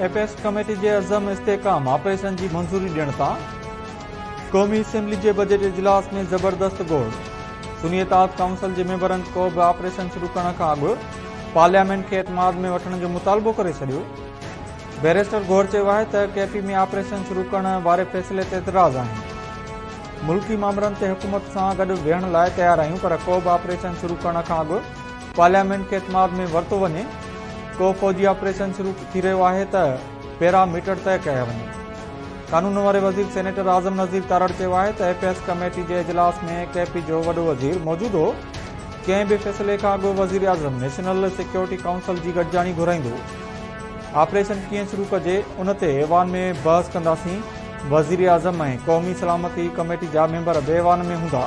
Apex committee جي عزم استحڪام آپريشن جي منظوري ڏيڻ تان قومي اسيمبلي جي بجيٽ اجلاس ۾ زبردست گوڙ، سني اتحاد ڪائونسل جي ميمبرن ڪو به آپريشن شروع ڪرڻ کان اڳ پارليامينٽ کي اعتماد ۾ وٺڻ جو مطالبو ڪري ڇڏيو. بئريسٽر گوهر چيو آهي ته ڪي پي ۾ آپريشن شروع ڪرڻ واري فيصلي تي اعتراض آهن. ملڪي مامرن تي حڪومت سان گڏ ويهڻ لاء تيار آهيون پر ڪو به آپريشن شروع ڪرڻ کان اڳ پارليامينٽ کي اعتماد ۾ ورتو وڃي، ڪو فوجي آپريشن شروع ٿي رهيو آهي ته پيرا ميٽر طئي ڪيا وڃن. قانون واري وزير سينيٽر اعظم نذير تارڙ چيو آهي ته ايپيڪس ڪميٽي جي اجلاس ۾ ڪي پي جو وڏو وزير موجود هو، ڪنهن به فيصلي کان اڳ وزيراعظم نيشنل سيڪيورٽي ڪائونسل جي گڏجاڻي گهرائيندو، آپريشن ڪيئن شروع ڪجي ان تي ايوان ۾ بحث ڪنداسين، وزيراعظم ۽ قومي سلامتي ڪميٽي جا ميمبر به ايوان ۾ هوندا.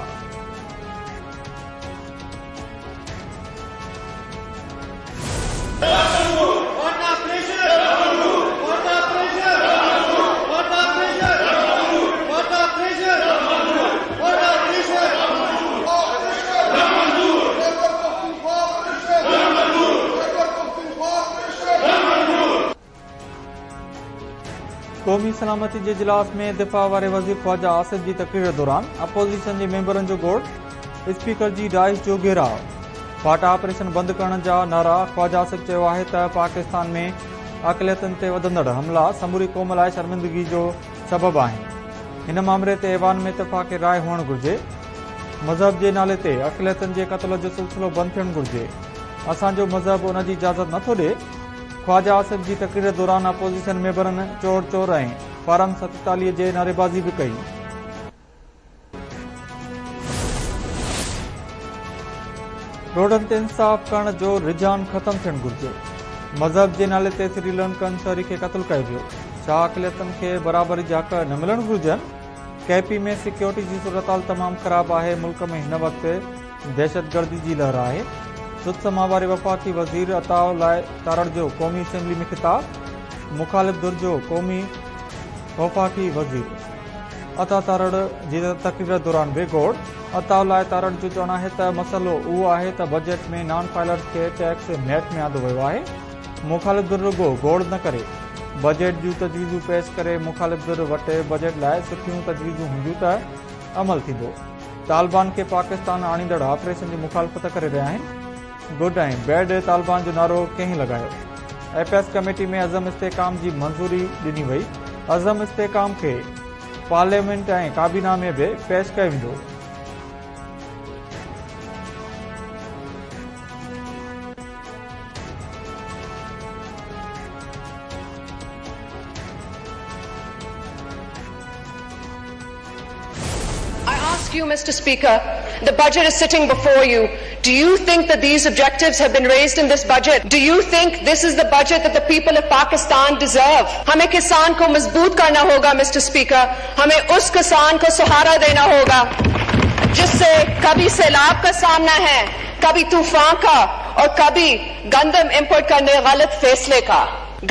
قومي سلامتي جي اجلاس ۾ دفاع واري وزير خواجه آصف جي تقرير دوران اپوزيشن جي ميمبرن جو گوڙ، اسپيڪر جي ڊائس جو گهيراء، فاٽا آپريشن بند ڪرڻ جا نعرا، خواجه آصف چيو آهي ته پاڪستان ۾ اقليتن تي وڌندڙ حملا سموري قوم لاء شرمندگي جو سبب آهن، هن مامري تي ايوان ۾ اتفاق راء هئڻ گهرجي، مذهب جي نالي تي اقليتن جي قتل جو سلسلو بند ٿيڻ گهرجي، اسان جو مذهب ان جي اجازت نٿو ڏئي. خواجه آصف جي تقرير دوران اپوزيشن ميمبرن چور چور ۽ فارم 47 جي نعريبازي به ڪئي. روڊن تي انصاف ڪرڻ جو رجحان ختم ٿيڻ گهرجي، مذهب جي نالي تي سريلنڪن شهري کي قتل ڪيو ويو، ڇا اقليتن کي برابري جا حق نه ملڻ گهرجن؟ ڪي پي ۾ سيڪيورٽي جي صورتحال تمام خراب آهي، ملڪ ۾ هن وقت دهشتگردي جي لهر آهي، سڌ سماء واري وفاقي وزير عطاء الله تارڙ جو قومي اسيمبلي ۾ خطاب، مخالف ڌر جو قومي وفاقي وزير عطا تارڙ جي تقرير دوران به گوڙ، عطاء الله تارڙ جو چوڻ آهي ته مسئلو اهو آهي ته بجيٽ ۾ نان فائلرز کي ٽيڪس نيٽ ۾ آندو ويو آهي، مخالف ڌر رڳو گوڙ نه ڪري، بجيٽ جون تجويزون پيش ڪري، مخالف ڌر وٽ بجيٽ لاء سٺيون تجويزون هونديون ته عمل ٿيندو. طالبان کي پاڪستان آڻيندڙ آپريشن جي مخالفت ڪري رهيا آهن، گڊ ۽ بيڊ طالبان جو نعرو ڪنهن لڳايو؟ ايپيڪس ڪميٽي ۾ عزم استحڪام جي منظوري ڏني وئي، عزم استحڪام کي پارليامينٽ ۽ ڪابينا ۾ به پيش ڪيو ويندو. I ask you, Mr. Speaker, the budget is sitting before you. Do you think that these objectives have been raised in this budget? Do you think this is the budget that the people of Pakistan deserve? हमें किसान को मजबूत करना होगा mister speaker हमें उस किसान को सहारा देना होगा जिससे कभी सैलाब का सामना है कभी तूफान का और कभी गंदम इंपोर्ट करने गलत फैसले का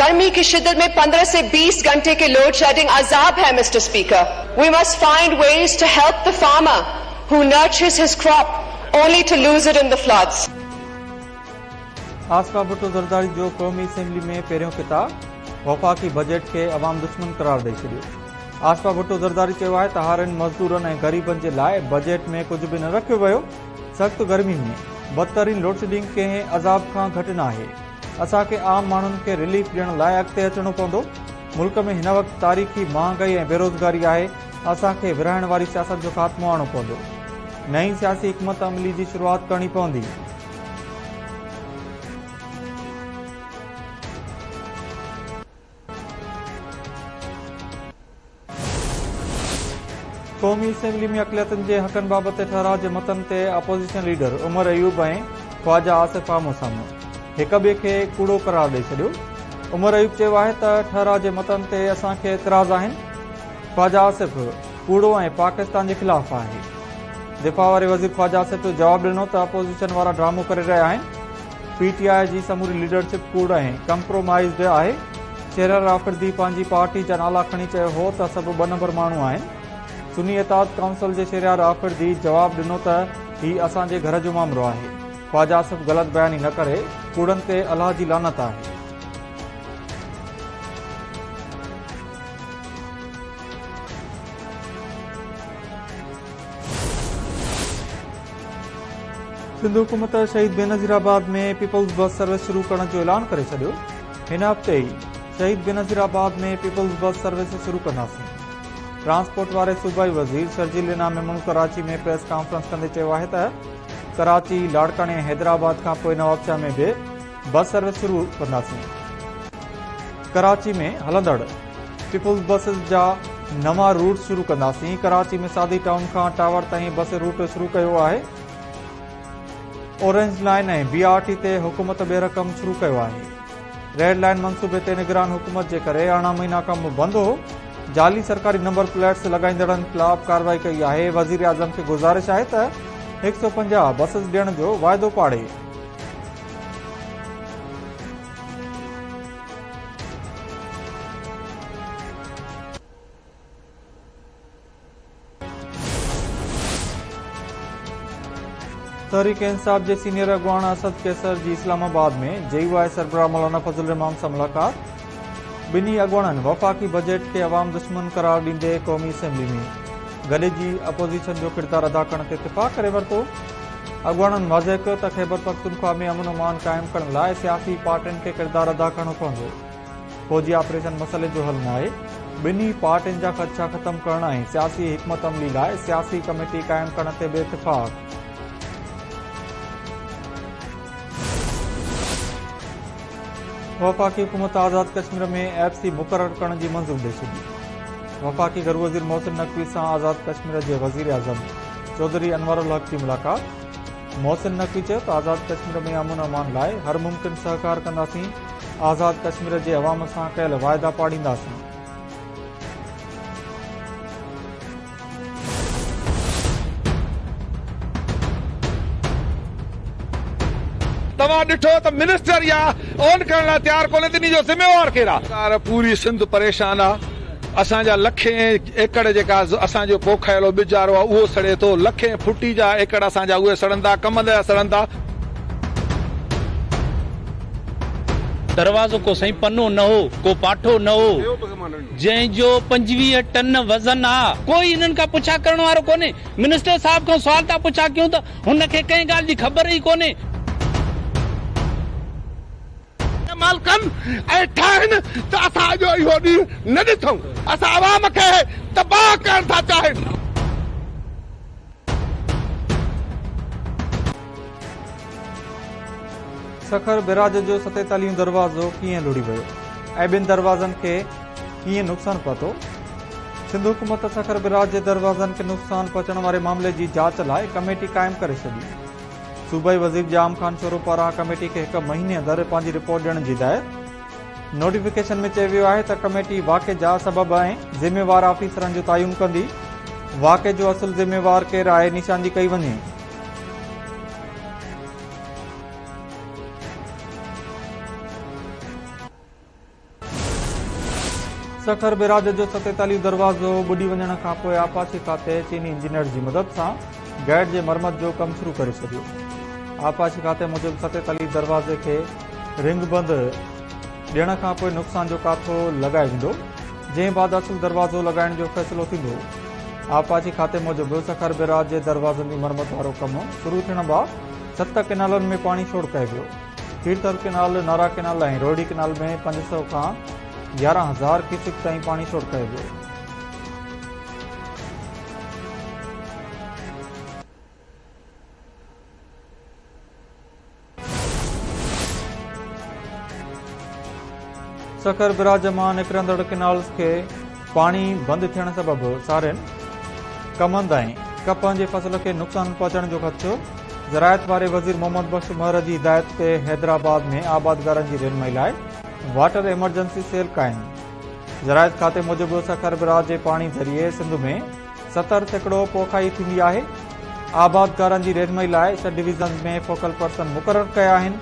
गर्मी की शिद्दत में 15 से 20 घंटे के लोड शेडिंग अजाब है Mister Speaker we must find ways to help the farmer who nurtures his crop only to lose it in the floods. Asifa Bhutto Zardari جو قومي اسيمبلي ۾ پهريون خطاب، وفاقي بجيٽ کي عوام دشمن قرار ڏئي ڇڏيو. آصفه ڀٽو زرداري چيو آهي ته هارين، مزدورن ۽ غريبن جي لاء بجيٽ ۾ ڪجهه به نه رکيو ويو، سخت گرمي ۾ بدترين لوڊشيڊنگ ڪنهن عذاب کان گهٽ ناهي. اسان کي عام ماڻهن کي رليف ڏيڻ لاء اڳتي اچڻو پوندو، ملڪ ۾ هن وقت تاريخي مهانگائي ۽ بيروزگاري آهي، اسان کي ورهائڻ واري سياست جو خاتمو آڻڻو پوندو، نئين سياسي حڪمت عملي جي شروعات ڪرڻي پوندي. قومي اسيمبلي ۾ اقليتن جي حقن بابت ٺهراء جي متن تي اپوزيشن ليڊر عمر ايوب ۽ خواجه آصف آمهون سامهون هڪ ٻئي کي ڪوڙو قرار ڏئي ڇڏيو. عمر ايوب چيو آهي ته ٺهراء جي متن تي اسان کي اعتراض آهن، خواجه آصف ڪوڙو ۽ پاڪستان جي خلاف آهي. دفاع واري وزير خواجه آصف جواب ڏنو ته اپوزيشن وارا ڊرامو ڪري رهيا آهن، پي ٽي آء جي سموري ليڊرشپ ڪوڙ ۽ ڪمپرومائيزڊ آهي، شهريار آفريدي پنهنجي پارٽي جا نالا کڻي چيو هو ته سڀ ٻه نمبر ماڻهو آهن. سني اتحاد ڪائونسل جي شهريار آفريدي جواب ڏنو ته هي اسان جي گهر جو مامرو آهي، خواجه آصف غلط بياني نه ڪري، ڪوڙن تي الله جي لعنت آهي. سنڌ حڪومت شهيد بينظيرآباد ۾ پيپلز بس سروس شروع ڪرڻ جو اعلان ڪري ڇڏيو. هن هفتي ئي شهيد بينظيرآباد ۾ پيپلز بس سروس شروع ڪنداسين. ٽرانسپورٽ واري صوبائي وزير شرجيل انعام ميمڻ ڪراچي ۾ پريس ڪانفرنس ڪندي چيو آهي ته ڪراچي، لاڙڪاڻي ۽ حيدرآباد کانپوء نوابشاهه ۾ به بس سروس شروع ڪنداسين. ڪراچي ۾ هلندڙ پيپلز بسز جا نوان روٽس شروع ڪنداسين. ڪراچي ۾ سعدي ٽائون کان ٽاور تائين بس روٽ شروع ڪيو آهي. Orange line ۽ B R T تي حڪومت ٻيهر ڪم شروع ڪيو آهي. ريڊ لائين منصوبي تي نگران حڪومت جي ڪري 18 مهينا ڪم بند هو. جعلي سرڪاري نمبر پليٽس لڳائيندڙن خلاف ڪارروائي ڪئي آهي. وزيراعظم کي گذارش آهي ته 150 بسز ڏيڻ جو واعدو پاڙي. تحريڪ انصاف جي سينيئر اڳواڻ اسد قيصر جي اسلام آباد ۾ جي يو آء سربراهه مولانا فضل الرحمان سان ملاقات، ٻنهي اڳواڻن وفاقي بجيٽ کي عوام دشمن قرار ڏيندي قومي اسيمبلي ۾ گڏجي اپوزيشن جو ڪردار ادا ڪرڻ تي اتفاق ڪري ورتو. اڳواڻن واضح ڪيو ته خيبرپختونخوا ۾ امن امان قائم ڪرڻ لاء سياسي پارٽين کي ڪردار ادا ڪرڻو پوندو، فوجي آپريشن مسئلي جو حل ناهي، ٻنهي پارٽين جا خدشا ختم ڪرڻ ۽ سياسي حڪمت عملي لاء سياسي ڪميٽي قائم ڪرڻ تي به اتفاق. وفاقي حڪومت آزاد ڪشمير ۾ ايف سي مقرر ڪرڻ جي منظوري ڏئي ڇڏي. وفاقي گهرو وزير محسن نقوي سان آزاد ڪشمير جي وزيراعظم چوڌري انوار الحق جي ملاقات، محسن نقوي چيو ته آزاد ڪشمير ۾ امن امان لاء هر ممڪن سهڪار ڪنداسين، آزاد ڪشمير جي عوام سان ڪيل واعدا پاڙينداسين. توهان ڏٺو ته منسٽر يا اون ڪرڻ لاء تيار ڪونهي ته انهي جو ذميوار ڪير آ؟ پوري سنڌ پريشان آ. اسان جا لکين ايڪڙ جيڪا اسان جو پوکايل ٻج آرو آ اهو سڙي ٿو، لکين ڦٽي جا ايڪڙ اسان جا اهي سڙن ٿا، ڪمند جا سڙن ٿا. دروازو ڪو سائين پنو نه هو، ڪو پاٺو نه هو، جنهن جو 25 ٽن وزن آ. ڪوئي انهن کان پڇا ڪرڻ وارو ڪونهي. منسٽر صاحب کان سوال ٿا پڇا ڪيون ته هن کي ڪنهن ڳالهه جي خبر ئي ڪونهي. استعمال ڪن ۽ ٺاهن ته اسان اڄ اهو ڏينهن نه ڏٺون. اسان عوام کي تباهه ڪرڻ ٿا چاهين. سکر بئراج جو ستيتاليهون دروازو ڪيئن لڙهي ويو ۽ ٻن دروازن کي ڪيئن نقصان پهتو؟ سنڌ حڪومت سکر بئراج جي دروازن کي نقصان پهچڻ واري معاملي جي جاچ لاء ڪميٽي قائم ڪري ڇڏي. صوبائي وزير ڄام خان شورو پاران ڪميٽي کي هڪ مهيني اندر پنهنجي رپورٽ ڏيڻ جي هدايت. نوٽيفڪيشن ۾ چيو ويو آهي ته ڪميٽي واقعي جا سبب ۽ ذميوار آفيسرن جو تعين ڪندي، واقعي جو اصل ذميوار ڪير آهي نشاندهي ڪئي وڃي. سکر بئراج جو 47 دروازو ٻڏي وڃڻ کانپوء آبپاشي کاتي چيني انجنيئرز جي مدد سان گيٽ جي مرمت جو ڪم شروع ڪري ڇڏيو. آبپاشي کاتي موجب 47 دروازي کي رنگ بند ڏيڻ کانپوء نقصان جو ڪاٿو لڳايو ويندو، جنهن بعد اصل دروازو لڳائڻ جو فيصلو ٿيندو. آبپاشي کاتي موجب سکر بئراج جي دروازن جي مرمت وارو ڪم شروع ٿيڻ بعد ست ڪئنالن ۾ پاڻي ڇوڙ ڪيو ويو. Kirthar canal, Nara canal ۽ Rohri canal ۾ 500 کان 11,000 ڪيوسڪ تائين پاڻي ڇوڙ ڪيو ويو. سکر بئراج مان نڪرندڙ ڪئنالز کي پاڻي بند ٿيڻ سبب سارين، ڪمند ۽ ڪپهه جي فصل کي نقصان پهچڻ جو خدشو، زراعت واري وزير محمد بخش مهر جي هدايت تي حيدرآباد ۾ آبادگارن جي رهنمائي لاء واٽر ايمرجنسي سيل قائم. زراعت کاتي موجب سکر بئراج جي پاڻي ذريعي سنڌ ۾ 70% پوکائي ٿيندي آهي، آبادگارن جي رهنمائي لاء ڇهه ڊويزنز ۾ فوڪل پرسن مقرر ڪيا آهن،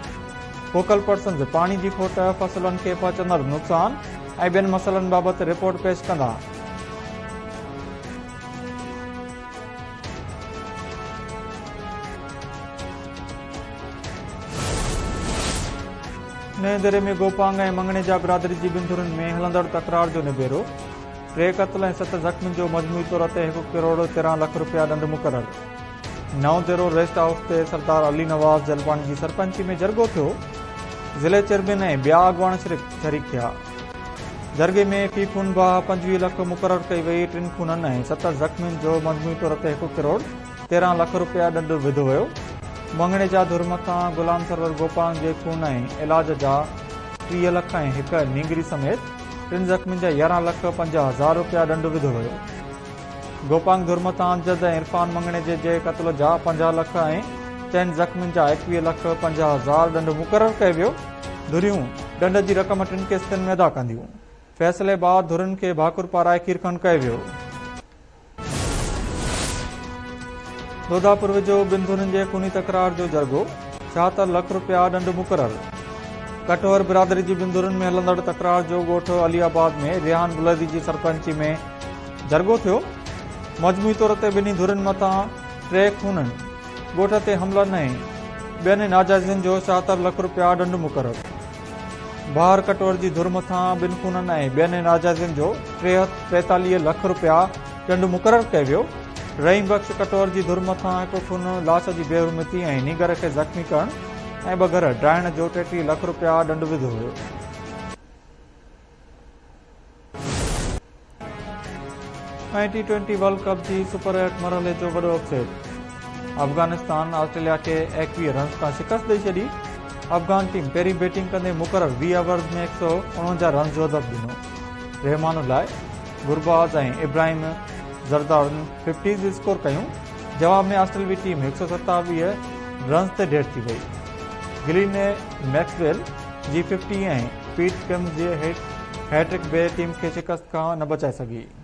فوڪل پرسنز پاڻي جي کوٽ، فصلن کي پهچندڙ نقصان ۽ ٻين مسئلن بابت رپورٽ پيش ڪندا. نئين ديري ۾ گوپانگ ۽ مڱڻيجا برادري جي ٻن ڌرين ۾ هلندڙ تڪرار جو نبيرو، ٽي قتل ۽ ست زخمين جو مجموعي طور تي هڪ ڪروڙ 13 لک رپيا ڏنڊ مقرر. نئون ديرو ريسٽ هائوس تي سردار علي نواز جلباڻي جي سرپئنچي ۾ جرڳو ٿيو، ضلعي چيئرمين ۽ ٻيا اڳواڻ شريڪ ٿيا. جرڳي ۾ في خون بها 25 لک مقرر ڪئي وئي، ٽن خونن ۽ ست زخمين جو مجموعي طور تي هڪ ڪروڙ 13 لک رپيا ڏنڊ وڌو ويو. مڱڻيجا ڌر مٿان غلام سرور گوپانگ جي خون ۽ علاج جا 30 لک ۽ هڪ نينگري سميت ٽن زخمين جا 11 لک 50 هزار رپيا ڏنڊ وڌو ويو. گوپانگ ڌر مٿان امجد ۽ عرفان مڱڻيجي جي قتل جا 50 لک ۽ چئن زخمين جا 21 لک 50 هزار ڏنڊ مقرر ڪيو ويو. ڌريون ڏنڊ جي رقم ٽن قسطن ۾ ادا ڪنديون. فيصلي بعد ڌرين کي ڀاڪر پارائي کيرکنڊ ڪيو ويو. دوداپور ويجهو ٻن ڌرين جي خوني تڪرار جو جرڳو، 76 لک رپيا ڏنڊ مقرر. ڪٽوهر برادري جي ٻن ڌرين ۾ هلندڙ تڪرار جو ڳوٺ علي آباد ۾ ريحان بليدي جي سرپئنچي ۾ جرڳو ٿيو. مجموعي طور تي ٻنهي ڌرين مٿان ٽي خونن، ڳوٺ تي حملن ۽ ٻين ناجائزين جو 76 لک رپيا ڏنڊ مقرر. بهار ڪٽوهر جي ڌر مٿان ٻن خونن ۽ ٻين ناجائزين جو 43 لک رپيا ڏنڊ مقرر ڪيو ويو. رحيم بخش ڪٽوهر جي ڌر مٿان هڪ خون، لاش جي بي حرمتي ۽ نينگر کي زخمي ڪرڻ ۽ ٻه گهر ڊاهڻ جو 33 لک رپيا ڏنڊ وڌو ويو. ۽ ٽي ٽوئنٽي ورلڊ ڪپ جي سپر ايٽ مرحلي جو وڏو اپ سيٽ، افغانستان آسٽريليا کي 21 رنز تان شڪست ڏئي ڇڏي، افغان ٽيم پهرين بيٽنگ ڪندي مقرر 20 اوورز ۾ 149 رنز جو هدف ڏنو، رحمان الله، گرباز ۽ ابراهيم زردارن ففٽيز اسڪور ڪيون، جواب ۾ آسٽريلوي ٽيم 127 رنز تي ڍير ٿي وئي، گلين ميڪسويل جي ففٽي ۽ پيٽ ڪمز جي هيٽرڪ به ٽيم کي شڪست کان نه بچائي سگهي.